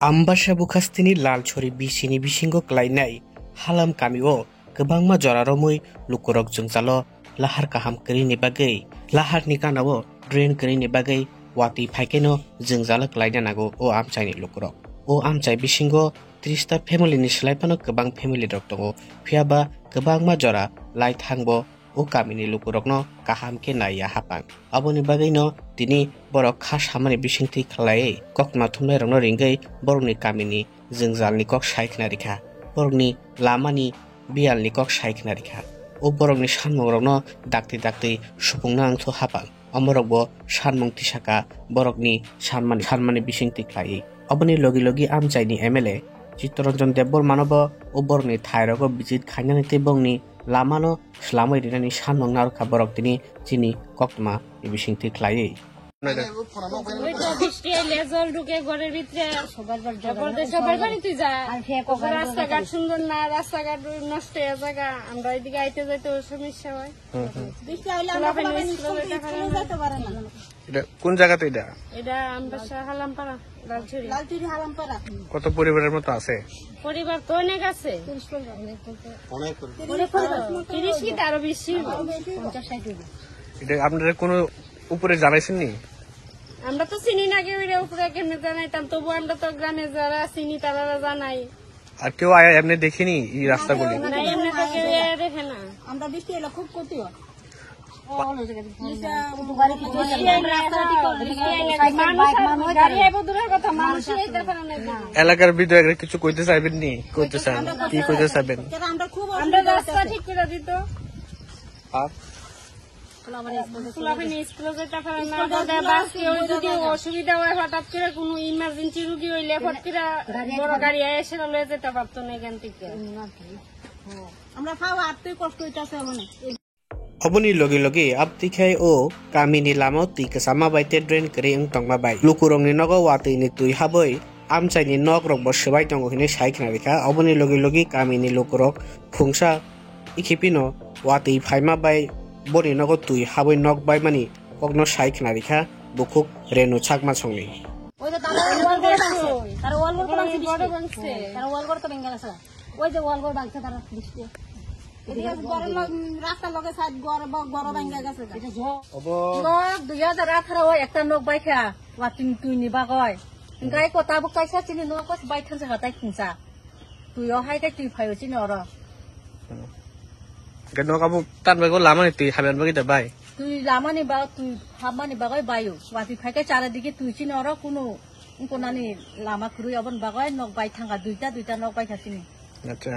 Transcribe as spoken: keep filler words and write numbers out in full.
Ambasa bukhastini Lalchori bisini bisingo klainai Halam kamio kwbangma jora romwi lukurok jwngjalo lahar kaham kwrwini bagwi, laharni ganao drain kwrwini bagwi watwi phaikeno jwngjalo klaina nango o amchaini lukurok. O amchai bisingo tris ta family ni swlai phano kwbang family rok tongo, phiyaba kwbangma jora lai thangbo o kamini lukurokno kaham khe naiya hapang. Aboni bagwino tini borok kha samani bisingtwi khlaiwi koktwma thumnairokno ringwi borokni kamini jwngjalni kok sai khna rikha, borokni lamani biyalni kok sai khna rikha. O borokni sanmungrokno dakti dakti supungna wngthu hapang. Omorokbo sanmung tisaka borokni sanmani, sanmani bisingtwi khlaiwi. Oboni logi logi amchaini M L A Chittaranjan Debbarmanobo o borokni thairogo visit khainani tei bongni lamano swlamwi rinani sanmung narwkha borok tini chini koktwma ni bisingtwi khlaiwi. Oita bishti aile jol dhuke ghorer bhitre, সবার বাড়ি সবার বাড়ি তুই যা। আর সে কখন রাস্তাঘাট সুন্দর না, রাস্তাঘাট নষ্ট হয়ে জায়গা, আমরা এদিকে আইতে যাইতে সমস্যা হয়। হুম, হুম। বৃষ্টি আইলে আমরা পোলাপান পোলাপান স্কুলে স্কুল, যেতে পারে স্কুলে না। যেতে পারে না। এটা কোন জায়গাতে এটা? এটা আমরা হালামপাড়া, লালচুরি। লালচুরি হালামপাড়া। কত পরিবারের মতো আছে? পরিবার তো অনেক আছে। তিরিশ পরিবার। অনেক পরিবার। তিরিশ কি তারও বেশি? আরো বেশি। পঞ্চাশ ষাট হইবে। এটা আপনারা কোনো উপরে জানাইছেন নি? আমরা তো চিনি না কেউ, এটা উপরে কেমনে জানাইতাম, তবু আমরা তো গ্রামে যারা চিনি তারা জানাই। আর কেউ আয়া এমনি দেখেনি এই রাস্তাগুলি? না, এমনি তো কেউ এ দেখে না। আমরা বৃষ্টি এলে খুব ক্ষতি হয়। মানুষ আর গাড়ি আইবো দূরের কথা, মানুষই আইতে পারে না এদিকে। এলাকার বিধায়করা কিছু কইতে চাইবেন নি? কইতে চান? কি কইতে চাইবেন? আমরা খুব আমরা অসুবিধা রাস্তা আছে। ঠিক করে দিত। আর পোলাপান স্কুলে যেতে পারে না, স্কুলে বাদে যেতে বাস কেউ যদি অসুবিধা হয়, হঠাৎ করে কোনো ইমার্জেন্সি রুগী হইলে ফট করে বড় গাড়ি এসে লয়ে যেতে পারতো না এখান থেকে। আমরা খাওয়া আত্মই কষ্ট হইতাছে অনেক। Oboni logi logi abtwi khai o kamini lama twi kwchama bai tei drain kwrwi wng tongma bai lukurokni nogo watwi ni twi habwi amchaini nok rokbo swbai tongo hinwi sai khna rikha. Oboni logi logi kamini lukurok phungsa ikhipino watwi phaima bai boni nogo twi habwi nok baimani kokno sai khna rikha bukhuk Renu Chakma songni. ওই যে তারা ওয়াল করে রাখছে, তারা ওয়াল করে রাখছে, তারা ওয়াল করে তো ভেঙে গেছে। ওই যে ওয়াল করে ভাঙছে তারা বৃষ্টি। এদিকে ঘরের লগ-, রাস্তার লগে সাইড ঘর, ব-, ঘর ভাঙে গেছে। এটা ঝড়। নক দুই হাজার আঠারো ওই একটা নক বাইখা, ওয়া তিন তুই নি বাগয়। গাই কথা বুক কাইসা চিনি নক কস বাই থানসে হাতাই খুনসা। তুই ও হাই কাই তুই ফাইও চিনি ওরা। Hwnkhe nok abo tan bai go lama ni twi habyan bagwi da bai? Twi lama ni ba, twi habma ni bagwi baio. Watwi phai khe chara digi twi chini oro kunu wngkona ni lama kwrwi, oboni bagwi nok bai thangkha, duita duita nok bai kha chini. Acha.